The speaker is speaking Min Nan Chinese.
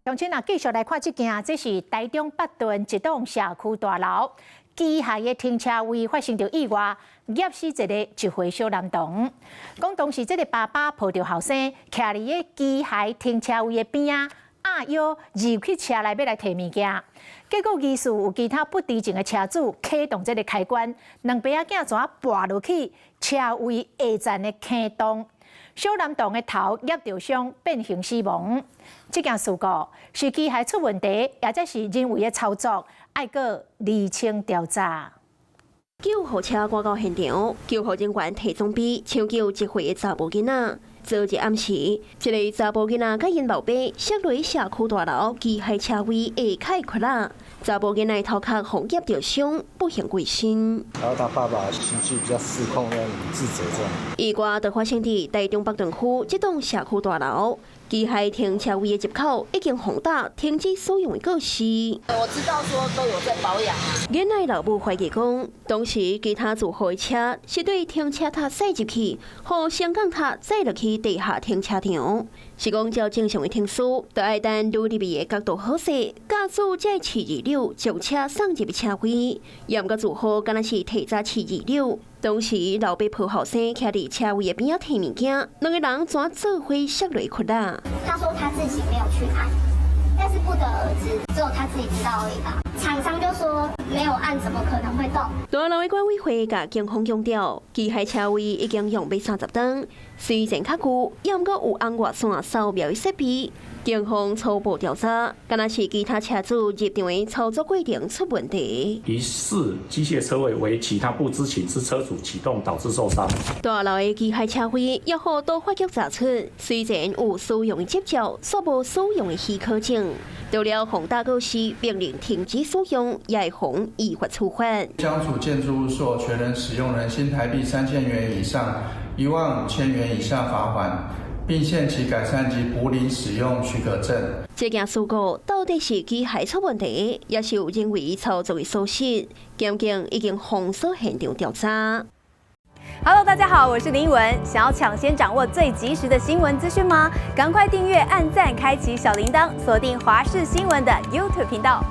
鄉親啊，繼續來看這件，這是台中北屯一棟社區大樓機械的停車位發生著意外，壓死一個1歲小男童。講當時這個爸爸抱著後生，徛佇个機械停車位的邊仔，壓腰入去車內欲來提物件，結果疑似有其他不知情的車主啟動這个開關，兩爸仔囝怎跋落去車位下層的坑洞。小男童的頭壓著傷，變形死亡。這件事故是機械出問題，抑者是人為的操作，愛閣釐清調查。救護車趕到現場，救護人員提裝備搶救1歲的查埔囡仔。昨日暗時，一个查埔囡仔佮𪜶老爸摔落社區大樓機械車位下跤窟仔，查埔囡仔頭殼予壓著傷，不幸過身。然後他爸爸情緒比較失控，自責這樣。意外就發生佇台中北屯區這棟社區大樓機械停車位的入口已經予打停止使用的告示。我知道說都有在保養啊。囡仔老母懷疑講，當時其他住戶的車是對停車塔駛入去，予升降塔載落去地下停車場。是講照正常的程序，著愛等愈入去的角度好勢，駕駛才會飼二溜將車送入車位。毋過住戶敢若是提早飼二溜。當時老爸抱後生徛佇車位的邊仔提物件，兩个人怎做伙摔落窟仔。他說他自己沒有去按，但是不得而知，只有他自己知道而已吧。廠商就說沒有按，怎麼可能會動？大樓的管委會共警方強調，機械車位已經用欲30冬，雖然較舊，猶閣有紅外線掃描的設備。警方初步調查，敢若是其他車主入場的操作過程出問題。疑似機械車位為其他不知情之車主啟動導致受傷。大樓的機械車位也予都發局查出，雖然有使用的執照，卻無使用的許可證。除了予打告示，命令停止使用，也會予依法處罰。將處建築物所有權人、使用人新台幣3000元以上15,000元以下罰鍰，並限期改善及補領使用許可證。這件事故到底是機械出問題，抑是有人為操作的疏失？檢警已經封鎖現場調查。 Hello，大家好，我是林文。想要搶先掌握最及時的新聞資訊嗎？趕快訂閱、按讚、開啟小鈴鐺，鎖定華視新聞的 YouTube 頻道。